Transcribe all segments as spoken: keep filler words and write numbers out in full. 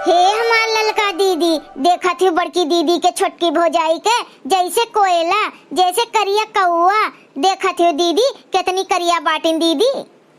हे हमार ललका दीदी, देखत हूँ बड़की दीदी के छोटकी भौजाई के, जैसे कोयला, जैसे करिया कौआ। देखत हूँ दीदी, कितनी करिया बाटिन दीदी।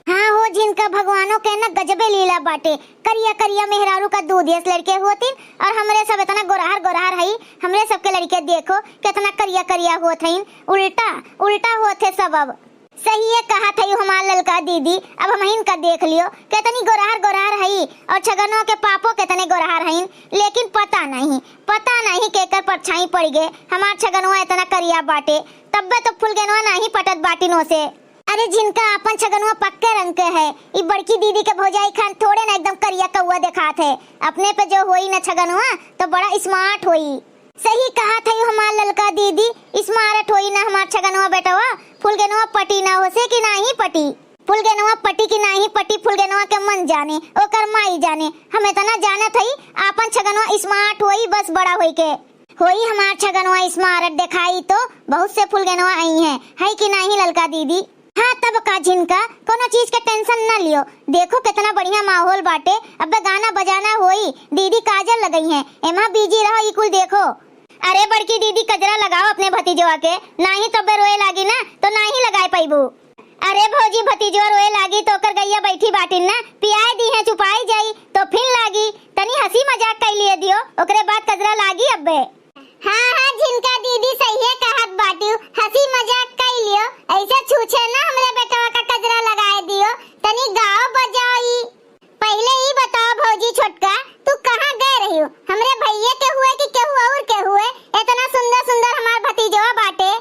हाँ हो, जिनका भगवानों के न गजबे लीला बाटे। करिया करिया मेहरारू का दूध यस लड़के होतिन, और हमरे सब इतना गोरहर गोरहर हई। हमरे सबके लड़के देखो, कितना करिया करिया होत हईन। उल्टा उल्टा होत है सब अब। सहिए कहत हई हमार ललका दीदी, अब हमहिन का देख लियो, कितनी गोरहर गोरहर हई, और छगनवा के पापो कितने गोरहर हईन। लेकिन पता नहीं, पता नहीं केकर परछाई पड़ गए, हमार छगनवा इतना करिया बाटे। तब्बे तो फुलगेनवा नहीं पटत बाटिन ओसे। अरे, जिनका आपन छगनवा पक्के रंग के है, ई बड़की दीदी के भौजाई खान थोड़े ना एकदम करिया कौआ देखात है। अपने पे जो होई ना छगनवा, तो बड़ा smart होई। सही कहत हई हमार ललका दीदी, smart होई ना हमार छगनवा बेटवा। फुलगेनवा पटी ना ओसे कि नाही पटी, फुलगेनवा पटी कि नाही पटी, फुलगेनवा के मन जाने, ओकर माई जाने। हम इतना जानत हई, आपन छगनवा smart होई, बस बड़ा होई के। होई हमार छगनवा smart, देखाई तो बहुत से फुलगेनवा आई हैं, है कि नाही ललका दीदी? हाँ, तब का झिनका, कोनो चीज के tension न लियो। देखो कितना बढ़िया माहौल बाटे, अबे गाना बजाना होई, दीदी काजल लगई हैं, एमा busy रहो, ई कुल देखो। अरे बड़की दीदी, कजरा लगाओ अपने भतीजवा के, नाही तो अबे रोए लागी ना, तो नाही लगाए पइबू। अरे भौजी, भतीजवा रोए लागी तो ओकर गइया बैठी बाटिन ना, पियाए दी हैं, चुपाई जाई, तो फिन लागी। तनी हंसी मजाक कई लिए दियो, ओकरे बाद कजरा लागी अब्बे। हाँ, हाँ, झिनका दीदी सहिए कहत बाटिउ, हंसी मजाक कई लियो, ऐसे छूछे ना हमरे बेटवा का कजरा लगाए दियो, तनी गाओ बजाओ ई। पहिले ई बताओ भौजी छोटका, तू कहाँ गए रहियो? हमरे भैये के हुए कि केहू और के हुए? इतना सुंदर सुंदर हमार भतीजवा बाटे।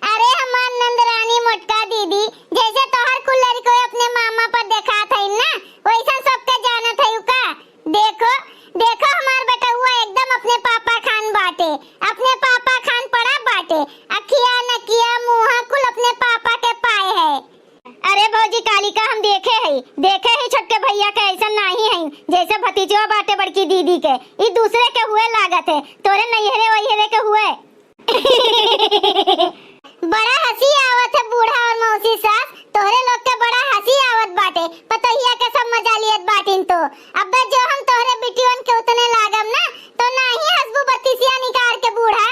अरे हमार नंदरानी मोटका दीदी, जैसे तोहर कुल लड़िको अपने मामा पर देखात हईन ना, वैसन सबके जानत हईउ का? देखो, देखो हमार बेटउआ एकदम अपने पापा खान बाटे, अपने पापा खान पड़ा बाटे, अखिया, नकिया, मुँहा कुल अपने पापा के पाए है। अरे भौजी कालिका, हम देखे हई, देखे हई छोटके भैया के, ऐसन नाही हईन, जैसे भतीजवा बाटे बड़की दीदी के, ई दूसरे के हुए लागत है, तोरे नैहरे वैहरे के हुए। बड़ा हंसी आवत है बूढ़ा और मौसी सास, तोहरे लोग के बड़ा हंसी आवत बाटे, पतोहिया के सब मजा लियत बाटिन तो। अब्बे जो हम तोहरे बिटियन के उतने लागब ना, तो नाही हंसबू बत्तीसिया निकार के बूढ़ा।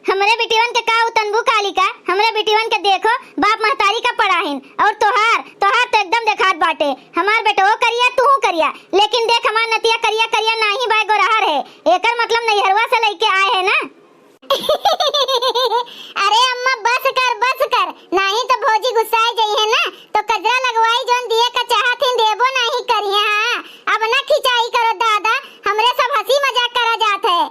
हमरे बिटियन के का उतनबू कालिका, हमरे बिटियन के देखो, बाप महतारी का पड़ाहिन, और तोहार, तोहार तो एकदम देखात बाटे, हमार बेटवो करिया, तूहू करिया, लेकिन देख हमार नतिया करिया करिया नाही बाय गोरहर है, एकर मतलब नैहरवा से लइके आए है ना। अरे अम्मा, बस कर, बस कर, नाही तो भौजी गुस्साए जइहे ना, तो कजरा लगवाई जौन दिए का चाहत ही देबो नाही करिहे। हाँ, अब ना खिंचाई करो दादा, हमरे सब हंसी मजाक करा जात है।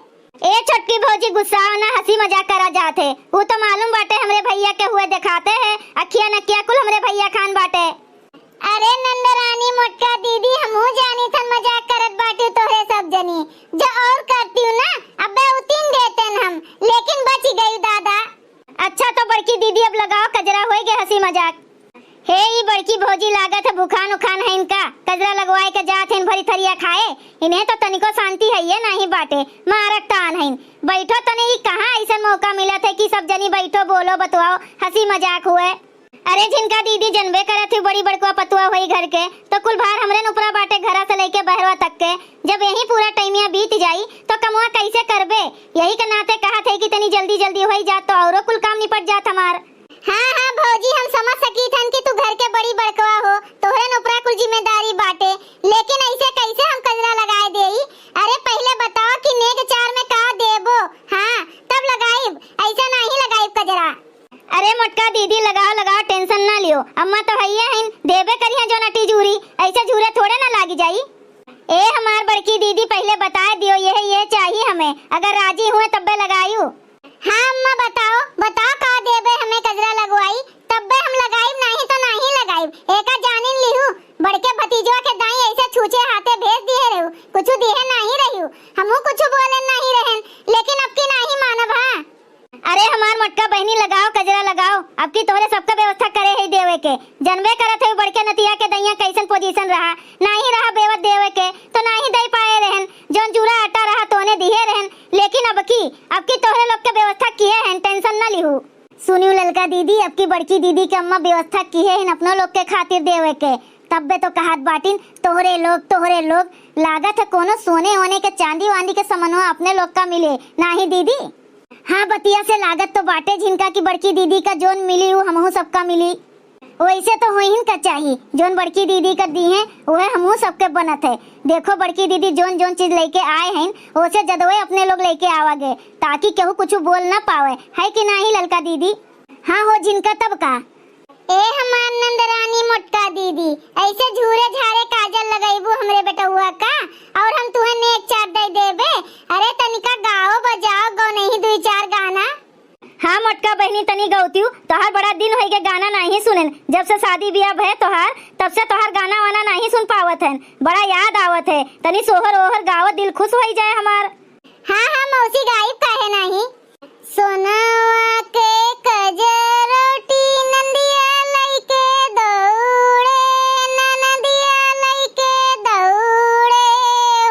ए छोटकी भौजी, गुस्साओ ना, हंसी मजाक करा जात है। ऊ तो मालूम बाटे हमरे भैया के हुए देखाते है, अखिया नकिया कुल हमरे भैया खान बाटे। अरे नंदरानी मोटका दीदी, हमहू जानी थन मजाक करत बाटी तोहरे सब जनी। जो और करती ना, अबे उतिन देतन हम, लेकिन बच गई दादा। अच्छा तो बड़की दीदी अब लगाओ कजरा, होई गे हंसी मजाक। हे ई बड़की भौजी, लागत है भुखान उखान है इनका, कजरा लगवाए के जात हैं भरी थरिया खाए। इन्हें तो तनिको शांति है ये नाही बाटे, मारक तान है। बैठो तने, ई कहाँ ऐसन मौका मिलत है कि सब जनी बैठो, बोलो, बतवाओ, हंसी मजाक हुए। अरे झिनका दीदी, जनबे करत ही बड़ी बड़कुआ पतुआ होई घर के, तो कुल भार हमरे न ऊपरा बाटे, घरा से लेके बहरवा तक के। जब यही पूरा टाइमिया बीत जाई तो कमवा कैसे करबे? यही के नाते कहत है कि तनी जल्दी जल्दी होई जात तो औरो कुल काम निपट जात हमार। हाँ हाँ भौजी, हम समझ सकीत हन कि तू घर के बड़ी बड़कवा हो, तोहरे न ऊपरा कुल जिम्मेदारी बाटे, लेकिन ऐसे कैसे हम कजरा लगाए देई? अरे पहिले बताओ कि नेग चार में का देबो, हाँ तब लगाइब, ऐसे नाही लगाइब कजरा। अरे मोटका दीदी, लगाओ लगाओ, tension ना लियो, अम्मा तो हइये हइन, देबे करिहे जो नटी झूरी, ऐसे झूरे थोड़े ना लागी जाई। ए हमार बड़की दीदी, पहिले बताए दियो, यह यह चाही हमें, अगर राजी हुए तब्बे लगायू। हाँ अम्मा, बताओ, बताओ का देबे हमें कजरा लगवाई, तब्बे हम लगाइब, नाही तो नाही लगाइब। एका जानिन लिहू, बड़के भतीजवा के दाई ऐसे छूछे हाथे भेज दिहे रहू, कुछु दिहे नाही रहू, हमहू कुछु बोले नाही रहन, लेकिन अब की नाही मानब। हाँ। अरे हमार मोटका बहिनी, लगाओ कजरा लगाओ, अब की तोहरे सबका व्यवस्था करे है देवे के। जनबे करत है बड़के नतिया के दैया कैसन position रहा, नाही रहा बेवत देवे के तो नाही दे पाए रहन, जौन चूरा आटा रहा तोने दिहे रहन, लेकिन अब की, अब की तोहरे लोग के व्यवस्था किहे हैं, tension न लिहू। सुनियो ललका दीदी, अब की बड़की दीदी के अम्मा व्यवस्था किहे हैं अपनो लोग के खातिर देवे के, तब्बे तो कहत बाटिन, तोहरे लोग, तोहरे लोग, लागत है कोनो सोने ओने के, चांदी वांदी के समनवा अपने लोग का मिले, नाही दीदी? हाँ, बतिया से लागत तो बाटे झिनका कि बड़की दीदी का जोन मिली उ हमहू सबका मिली। वैसे तो होइहिन का चाही, जोन बड़की दीदी का दी हैं उहे हमहू सबके बनत है। देखो बड़की दीदी जोन जोन चीज लेके आए हैं, ओसे जदवे अपने लोग लेके आवागे, ताकि केहू कुछ बोल ना पावे, है कि नाही ललका दीदी? हाँ हो झिनका, तब का। ए हमार नंदरानी मोटका दीदी, ऐसे झूरे झारे काजर लगैबू हमरे बेटउआ का, और हम तुहे नेक चाट दे देबे। अरे तनिका गाओ बजाओ, गौनही दुई चार गाना। हाँ मोटका बहिनी, तनी गौतियु, तोहार बड़ा दिन होइगे गाना नाही सुनेन। जब से शादी बियाह भय तोहार, तब से तोहार गाना वाना नाही सुन पावत हन, बड़ा याद आवत है। तनी सोहर ओहर गाओ, दिल खुश होई जाए हमार। हाँ हाँ मौसी, गाइब काहे नाही। सोनवा के कजरोटी नंदिया लइके दौड़े, ननदिया लइके दौड़े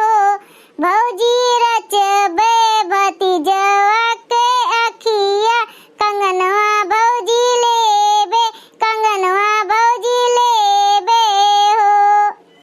हो। भौजी रचबे भतीजवा के अखिया, कंगनवा भौजी लेबे, कंगनवा भौजी लेबे हो।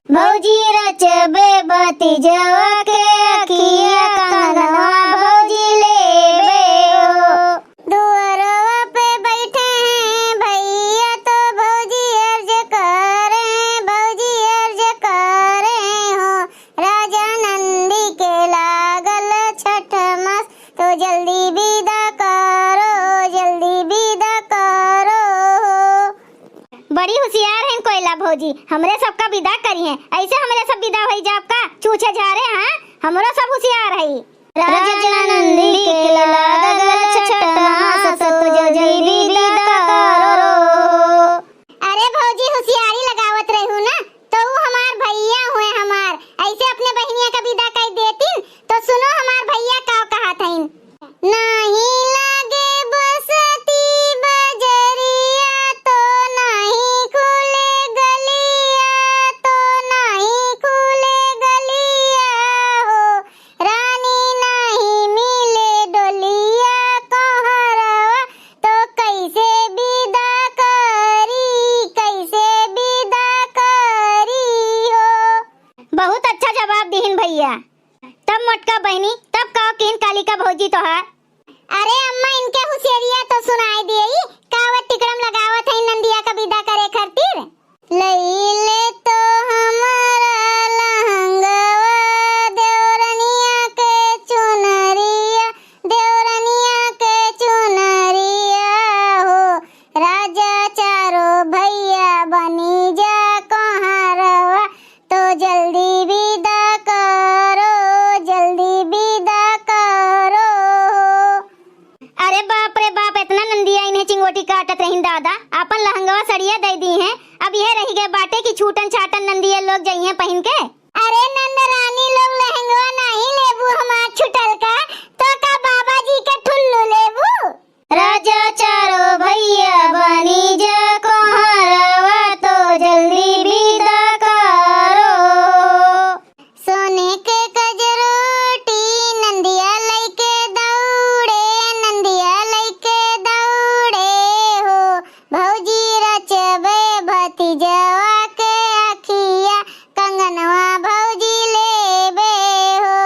भौजी रचबे भतीजवा के अखिया, कंगनवा भौजी लेबे हो। दुअरवा पे बैठे हैं भैया तो भौजी अर्ज करे हैं, भौजी अर्ज करे हो। राजा नंदी के लागल छठ मास तो जल्दी विदा करो, जल्दी विदा करो हो। बड़ी हुसियार हैं कोयला भौजी, हमरे सबका विदा करिहें, ऐसे हमरे सब विदा होई जाब का? छूछे झारे, हाँ, हमरो सब हुसियार है। राजा नंदी के लागल छठ मास तो जल्दी विदा करो। अरे भौजी, हुसियारी लगावत रहू ना, तो ऊ हमार भैया हुए हमार, ऐसे अपने बहिनिया का विदा कर देतीन, तो सुनो हमार भैया का कहत हईन। नाही लागे बसती बजरिया तो नाही खुले गलिया, तो नाही खुले गलिया हो। रानी नाही मिले डोलिया कोहरवा, तो कैसे विदा करी, कैसे विदा करी हो। बहुत अच्छा जवाब दिहिन भैया। तब मोटका बहिनी, तब का किन कालिका भौजी तोहार? अरे अम्मा, इनके हुसियरिया तो सुनाई दिए, कावत टिकड़म लगावत है नंदिया का विदा करे खातिर। लैले तो हमारा लहंगवा देवरनिया के चुनरिया, देवरनिया के चुनरिया हो। राजा चारो भैया बनी जा कोहरवा, तो जल्दी विदा करो, जल्दी विदा करो। अरे बाप रे बाप, इतना नंदिया इन्हें चिंगोटी काटत रहिन दादा, आपन लहंगवा सड़िया दे दी हैं। अब यह रह गए बाटे कि छूटन छाटन नंदिया लोग जइहें पहिन के। अरे नंद रानी लोग लहंगवा नहीं लेबू हमार छुटल का, तो का बाबा जी के ठुल्लू लेबू? राजा चारो भैया बनी जा कोहरवा, तो जल्दी विदा करो। सोने के कजरोटी नंदिया लइके दौड़े, नंदिया लइके दौड़े हो। भौजी रचबे भतीजवा के अखिया, कंगनवा भौजी लेबे हो।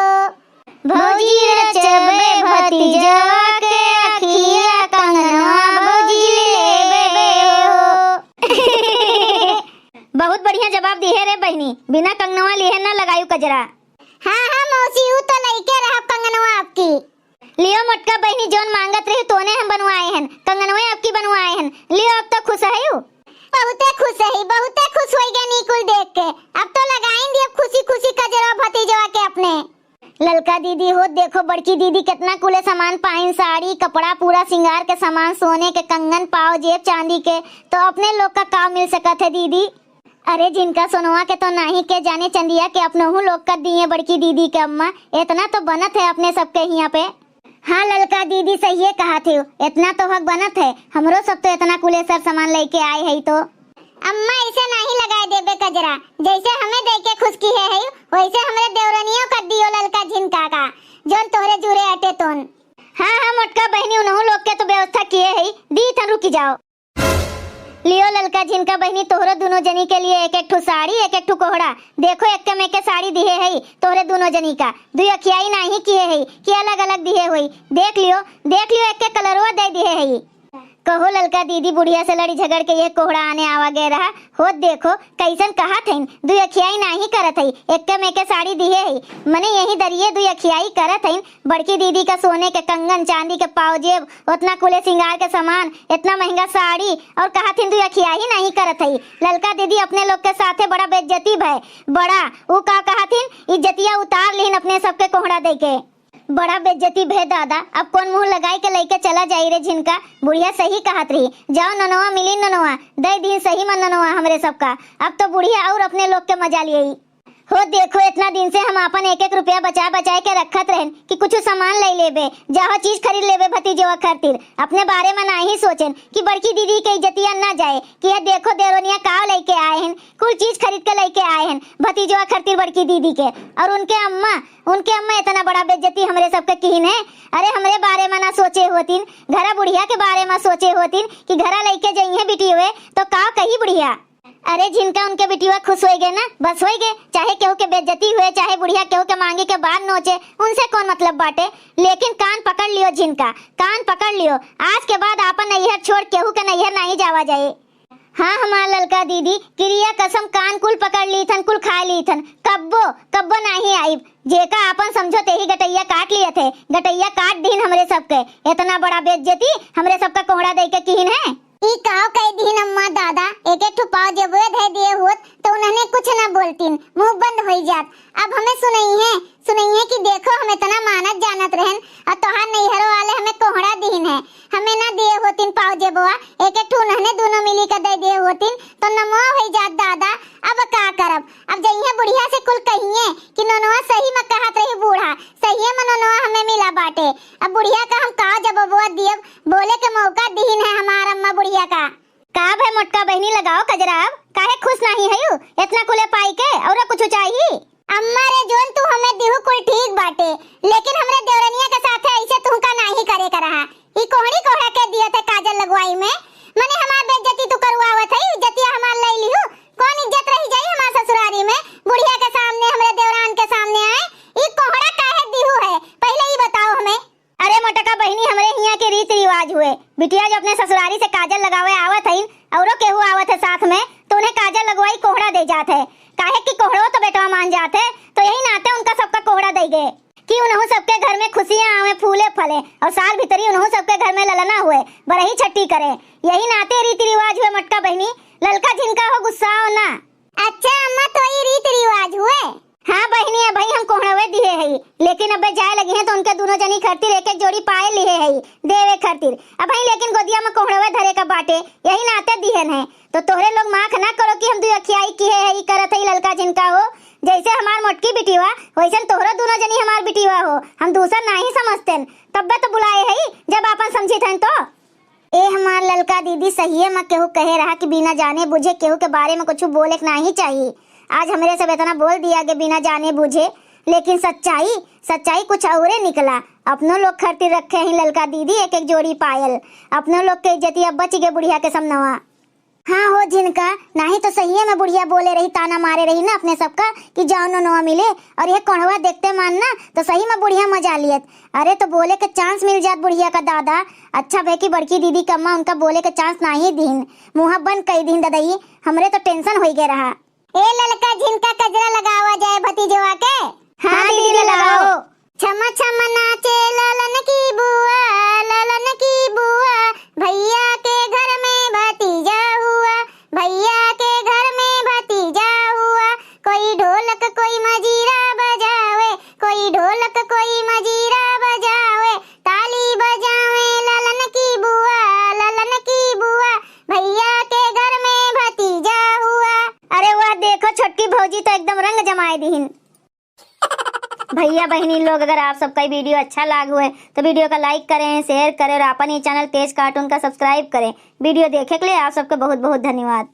भौजी रचबे भतीजवा के अखिया, कंगनवा भौजी लेबे हो। बहुत बढ़िया जवाब दिहे रे बहिनी, बिना कंगनवा लिहे ना लगायू कजरा। हाँ, हाँ मौसी, ऊ तो लइके रहब कंगनवा आपकी। लियो मोटका बहिनी, जौन मांगत रही तोने हम बनवाए हन, कंगनवे आपकी बनवाए हन। लियो, अब तो खुश है यू। बहुते खुश है, बहुते खुश होई गए नी कुल देख के। अब तो लगाइन दियो खुशी खुशी कजरा भतीजवा के अपने। ललका दीदी हो, देखो बड़की दीदी कितना कुले सामान पाइन, साड़ी, कपड़ा, पूरा सिंगार के सामान, सोने के कंगन, पाव, जेब, चांदी के, तो अपने लोग का का मिल सकत है दीदी? अरे जिनका सोनवा के तो नाही के जाने चंदिया के अपनहू लोग का दिए बड़की दीदी के अम्मा, इतना तो बनत है अपने सबके हिया पे। हाँ ललका दीदी सहिए कहत है, इतना तो हक बनत है, हमरो सब तो इतना कुले सर सामान लेके आए है तो। अम्मा, ऐसे नाही लगाए देबे कजरा, जैसे हमें देख के खुश किहे है, वैसे हमरे देवरनियों का दियो ललका झिनका का, जौन तोहरे जुरे अटे तोन। हाँ, हाँ, मोटका बहिनी, उनहु लोग के तो व्यवस्था किहे है, दी थन, रुकी जाओ। लियो ललका झिनका बहिनी, तोहरो दुनो जनी के लिए एक एक ठो साड़ी, एक एक ठो कोहड़ा। देखो, एक्के में के साड़ी दिहे हई तोहरे दुनो जनी का, दुई अखियाई नाही किहे हई कि अलग अलग दिहे होई। देख लियो, देख लियो, एक्के कलरवा दे दिहे हई। कहो ललका दीदी, बुढ़िया से लड़ी झगड़ के यह कोहड़ा आने आवा गए रहा। होत देखो, कैसन कहत हईन, दुई अखियाई नाही करत हई, एक्के में के साड़ी दिहे हई, मने यही दरिये दुई अखियाई करत हईन। बड़की दीदी का सोने के कंगन, चांदी के पावजेब, उतना कुले सिंगार के सामान, इतना महंगा साड़ी, और कहत हईन दुई अखियाई नाही करत हई। ललका दीदी, अपने लोग के साथे बड़ा बेइज्जती भय, बड़ा। ऊ का कहत हईन, इज्जतिया उतार लिहिन अपने सबके कोहड़ा दे के। बड़ा बेइज्जती भे दादा, अब कौन मुंह लगाई के लइके चला जाई रे झिनका। बुढ़िया सही कहत रही, जाओ ननवा मिली ननवा, दे दीन सही में ननवा हमरे सबका। अब तो बुढ़िया और अपने लोग के मजा लियई। हो देखो, इतना दिन से हम आपन एक एक रुपया बचा बचाए के रखत रहन कि कुछ सामान ले लेबे, जाहो चीज खरीद लेबे भतीजवा खातिर। अपने बारे में नाही सोचेन कि बड़की दीदी के इज्जतिया ना जाए कि यह देखो देवरनिया का लइके आए हैं, कुल चीज खरीद के लइके आए हैं भतीजवा खातिर बड़की दीदी के। और उनके अम्मा, उनके अम्मा इतना बड़ा बेइज्जती हमरे सबके किहिन है। अरे हमरे बारे में ना सोचे होतिन, घरा बुढ़िया के बारे में सोचे होतिन कि घरा लइके जइहे बिटियो तो का कही बुढ़िया। अरे झिनका, उनके बिटिया खुश होइगे ना, बस होइगे, चाहे केहू के बेइज्जती हुए, चाहे बुढ़िया केहू के मांगी के बात नोचे, उनसे कौन मतलब बाटे। लेकिन कान पकड़ लियो झिनका, कान पकड़ लियो, आज के बाद आपन नैहर छोड़ केहू के नैहर नाही जावा जाए। हाँ हमार ललका दीदी, किरिया कसम कान कुल पकड़ लीथन, कुल खा लीथन, कब्बो, कब्बो नाही आइब। जेका आपन समझो तेही गटैया काट लियत है, गटैया काट दीन हमरे सबके। इतना बड़ा बेइज्जती हमरे सबका कोहड़ा दे के किहिन है। ई काव कह दीन अम्मा दादा, एक एक ठो पाव जेबुए धै दिए होत तो उन्हने कुछ ना बोलतीन, मुंह बंद होई जात। अब हमें सुनइहे, सुनइहे कि देखो हम इतना मानत जानत रहन और तोहार नैहरो वाले हमें कोहड़ा दीन है। हमें ना दिए होतिन पाव जेबवा, एक एक ठो उन्हने दोनों मिली के दे दिए होतिन तो नमवा होई जात दादा। अब का करब, अब जइहे बुढ़िया से कुल कहिए कि नोनवा सही में कहत रही बूढ़ा, सहिए में नोनवा हमें मिला बाटे। अब बुढ़िया का हम का जबबवा दियब, बोले के मौका दीन है हमार अम्मा बुढ़िया का। का भे मोटका बहिनी, लगाओ कजरा, अब काहे खुश नाही हयू इतना कुले पाई के, और कुछ चाही? अम्मा रे, जोन तू हमें दिहू कुल ठीक बाटे, लेकिन हमरे देवरनिया के साथे ऐसे तुहका नाही करे के रहा। ई कोहड़ी कोहड़ा के दियत है काजल लगवाई में, मने हमार बेइज्जती तू करवावत है, इज्जतिया हमार ले लिहू। कौन इज्जत रही जाई हमार ससुरारी में, बुढ़िया के सामने, हमरे देवरान के सामने आए? ई कोहड़ा काहे दिहू है, पहले ई बताओ हमें। अरे मोटका बहिनी, हमरे हियाँ के रीत रिवाज हुए, बिटिया जो अपने ससुरारी से काजल लगावे आवत हईन, औरो केहू आवत है साथ में, तो उन्हें काजल लगवाई कोहड़ा दे जात है। काहे कि कोहड़ो तो बेटवा मान जात है, तो यही नाते उनका सबका कोहड़ा दे गए कि उनहू सबके घर में खुशियाँ आवे, फूले फले, और साल भीतरी उनहू सबके घर में ललना हुए, बरही छट्टी करे। यही नाते रीति रिवाज हुए मोटका बहिनी, ललका झिनका हो गुस्साओ ना। अच्छा अम्मा, तो ई रीति रिवाज हुए? हाँ बहिनी, अबही हम कोहड़वे दिहे हई, लेकिन अबे जाए लगी हैं तो उनके दोनों जनी खातिर एक एक जोड़ी पायल लिहे हई देवे खातिर। अबही लेकिन गोदिया में कोहड़वे धरे का बाटे, यही नाते दिहन है। तो तोहरे लोग माख ना करो कि हम दुई अखियाई किहे हई, करत हई ललका झिनका हो। जैसे हमार मोटकी बिटिवा, वैसन तोहरो दोनों जनी हमार बिटिवा हो। हम दूसर नाही समझतेन, तब्बे तो बुलाए हई, जब आपन समझित हन तो। ए हमार ललका दीदी, सहिए में केहू कहे रहा कि बिना जाने बूझे केहू के बारे में कुछ बोले के नाही चाहिए। आज हमरे सब इतना बोल दिया कि बिना जाने बूझे, लेकिन सच्चाई, सच्चाई कुछ औरे निकला। अपनो लोग खातिर रखे ही ललका दीदी एक एक जोड़ी पायल, अपनो लोग के इज्जतिया बच गए बुढ़िया के समनवा। हाँ हो झिनका, नाही तो सहिए में बुढ़िया बोले रही, ताना मारे रही ना अपने सबका कि जाओ नोनवा मिले, और ये कोढ़वा देखते मान ना तो सही में बुढ़िया मजा लियत। अरे तो बोले के चांस मिल जात बुढ़िया का दादा। अच्छा भे कि बड़की दीदी कम्मा उनका बोले के चांस नाही दीन, मुँह बंद कई दीन ददई, हमरे तो टेंशन होई गए रहा। ए ललका झिनका कजरा लगावा जाए भतीजवा के। हाँ हाँ दीदी दीदी लगाओ। लगाओ। छम छम नाचे ललन की बुआ, ललन की बुआ, भैया के घर में भतीजा हुआ, भैया के घर में भतीजा हुआ। कोई ढोलक कोई मजीरा बजावे, कोई ढोलक कोई मजीरा बजावे, ताली बजावे ललन की बुआ, ललन की बुआ, भैया के घर में भतीजा हुआ। अरे वाह, देखो छोटकी भौजी तो एकदम रंग जमाए दीन। भैया बहिनी लोग, अगर आप सबका ये वीडियो अच्छा लाग हुए तो वीडियो का लाइक करें, शेयर करें और अपन ये चैनल तेज कार्टून का सब्सक्राइब करें। वीडियो देखे के लिए आप सबको बहुत बहुत धन्यवाद।